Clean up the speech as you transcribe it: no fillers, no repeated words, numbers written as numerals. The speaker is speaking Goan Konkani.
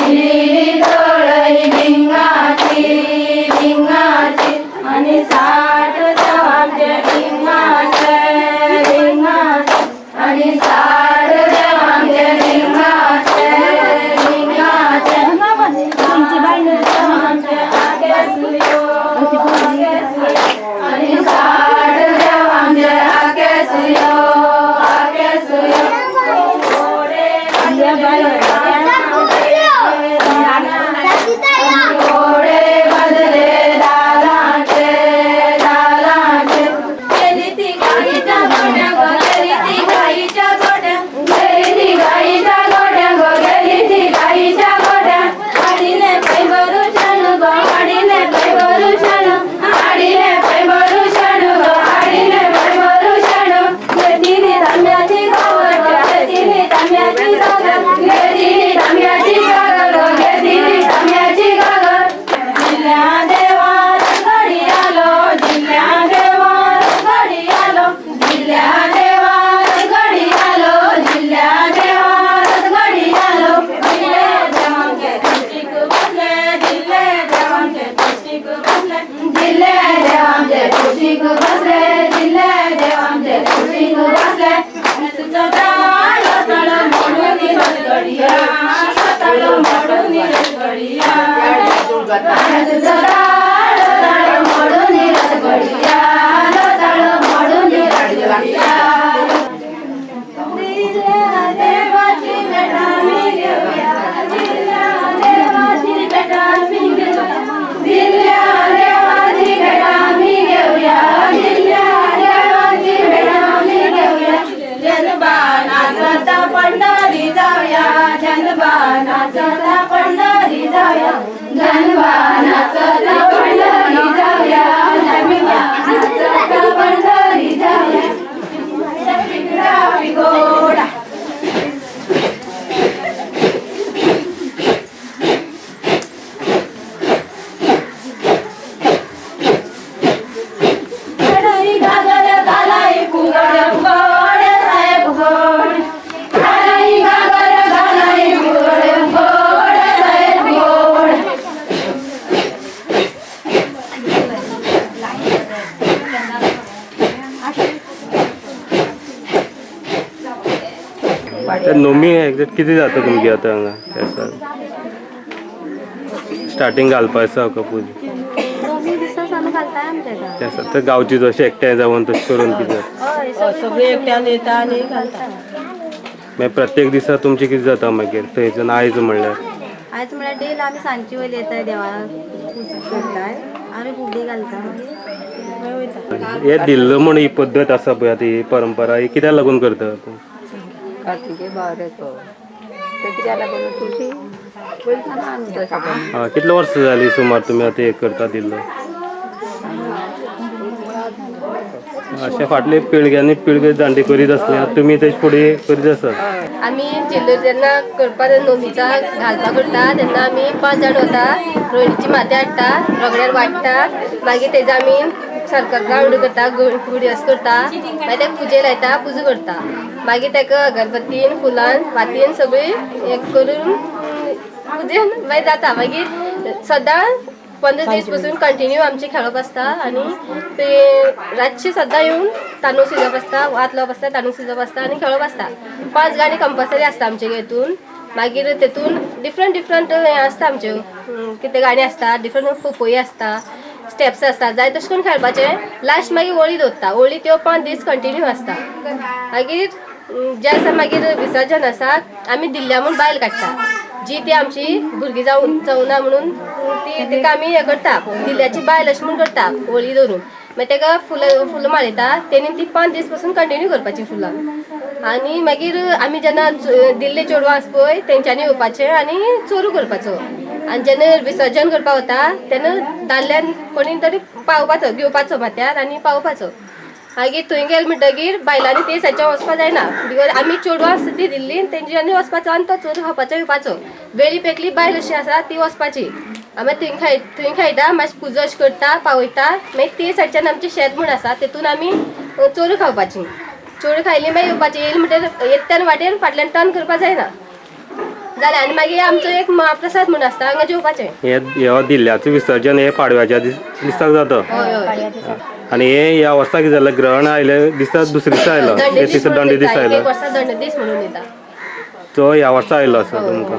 दिली तळई भिंगाची भिंगाची आणि 60 देव आमचे भिंगाचे भिंगाचे आणि 60 देव आमचे भिंगाचे भिंगाचे आमचे आके सुयो आके सुयो आणि 60 देव आमचे आके सुयो आके सुयो घोडे घोडे बदले दालाचे दालाचे गेली ती गाईच्या गोट्या गो गेली ती गाईच्या गोट्या गेली ती गाईच्या गोट्या गो गेली ती गाईच्या गोट्या हाडीने पै भरू शाणू गो हाडीने पै भरू शाणू हाडीने पै भरू शाणू गो हाडीने पै भरू शाणू घेतली तांब्याची गावर गो घेतली तांब्याची गागर घेतली तांब्याची गागर गो घेतली तांब्याची गागर जिल्ह्या देवा घडी आलो जिल्ह्या देवा घडी आलो जिल्ह्या देवा घडी आलो जिल्ह्या देवा घडी आलो जिल्हे देवांचे तुळशीक बसले जिल्हे देवांचे तुळशीक बसले जिल्हे देवांचे तुळशीक बसले जिल्हे देवांचे तुळशीक बसले तुझं ताळ तळ मोडून रसगडिया तळ मोडून रसगडिया तुझं ताळ तळ मोडून रसगडिया तळ मोडून रसगडिया दिल्या देवाची भेट आम्ही घेऊया दिल्या देवाची भेट आम्ही घेऊया दिल्या देवाची भेट आम्ही घेऊया दिल्या देवाची भेट आम्ही घेऊया जनबा नाचता पंढरी जाऊया जनबा नाचता पंढरी जाऊया जनबा नाचता पंढरी जाऊया जनबा नाचता पंढरी जाऊया गोडा कढई घागर घालाई फुगड फुगड साहेब गोड कढई घागर घालाई फुगड फुगड साहेब गोड तर नोमी एक्झॅक्ट किती जाता तुमगे आतां हांगा त्या दिसा स्टार्टींग घालपा आसा का पुजा नवमी दिसा सावन घालताय आमच्या घरा. त्या दिसा तर गांवची जशें एकठांय जावन तशें करून कितें हय सगळे एकट्यान येता आनी घालता. मागीर प्रत्येक दिसा तुमचें कितें जाता मागीर थंयच्यान आयज म्हणल्यार आयज म्हळ्यार डेली आमी सांजची वयली येताय देवाक पुजा करताय आमी फुगडी घालता मागीर वयता. हे दिल्लो म्हण ही पद्दत आसा पळय आतां ही परंपरा ही कित्याक लागून करता कार्तिके बावऱ्याचो ते कित्याक लागून तुळशी वयता ना आमी तशें करून. आं कितले वर्सां जालीं सुमार तुमी आतां हे करता दिल्लो अशें फाटले पिळग्यांनी पिळगे जाणटे करीत आसले आतां तुमी तेजे फुडें करीत आसात. आमी जिल्लो जेन्ना करपा नोमीचा घालपाक करता तेन्ना आमी 5 जाण वता रोयणीची माती हाडटा रगड्यार वाडटा मागीर तेजा आमी सर्कल रावंड करता गुडी अशें करता मागीर तेका पुजे लायता पुजा करता मागीर तेका अगरबत्तीन फुलान वातीन सगळी हें करून पुजेन मागीर जाता मागीर सदां 15 दीस पसून कंटिन्यू आमचें खेळप आसता आनी ते रातचे सद्दां येवन तांदूळ शिजप आसता वात लावप आसता तांदूळ शिजप आसता आनी खेळप आसता. 5 गाणी कंपल्सरी आसता आमचे हितून मागीर तेतून डिफरंट डिफरंट हें आसता आमच्यो कितें गाणी आसता डिफरंट पोपोई आसता स्टेप्स आसता जाय तशें करून खेळपाचें. लास्ट मागीर होळी दवरता होळी त्यो 5 दीस कंटिन्यू आसता. मागीर ज्या दिसा मागीर विसर्जन आसा आमी दिल्ल्या म्हूण बायल काडटा जी ती आमची भुरगीं जावना म्हणून ती तेका आमी हें करता दिल्ल्याची बायल अशें म्हूण करता होळी दवरून मागीर तेका फुलां फुलां माळयता तेणी ती 5 दीस पसून कंटिन्यू करपाची फुलां. आनी मागीर आमी जेन्ना दिल्ले चेडवां आसा पळय तेंच्यांनी येवपाचें आनी चोरू करपाचो आनी जेन्ना विसर्जन करपाक वता तेन्ना दादल्यान कोणी तरी पावपाचो घेवपाचो माथ्यार आनी पावपाचो. मागीर थंय गेले म्हणटगीर बायलांनी ते सायडच्यान वचपा जायना because आमी चेडवां आसता ती दिल्ली तेंच्यांनी वचपाचो आनी तो चोर खावपाचो येवपाचो. वेळी पेकली बायल अशी आसा ती वचपाची आमी थंय थंय खेळटा मातशी पुजा अशी करता पावयता मागीर ते सायडच्यान आमचें शेत म्हूण आसा तेतून आमी चोरू खावपाची चोरू खायली मागीर येवपाची येयली म्हणटगीर येता तेन्ना वाटेर फाटल्यान टर्न करपा जायना. जालें. आनी मागीर आमचो एक महाप्रसाद म्हूण आसता हांगा जेवपाचें. हे ह्या दिल्ल्याचें विसर्जन हे पाडव्याच्या दिसाक जाता. हय हय. आनी हे ह्या वर्सा कितें जालें, ग्रहण आयलें दिसा दुसरे दिसा आयलो, हे दंडदीस दिसा म्हणून दंड दीस दिता, एक आयलो एक वर्सा दंडदीस म्हणून दिता. तो ह्या वर्सा आयलो आसा तुमकां.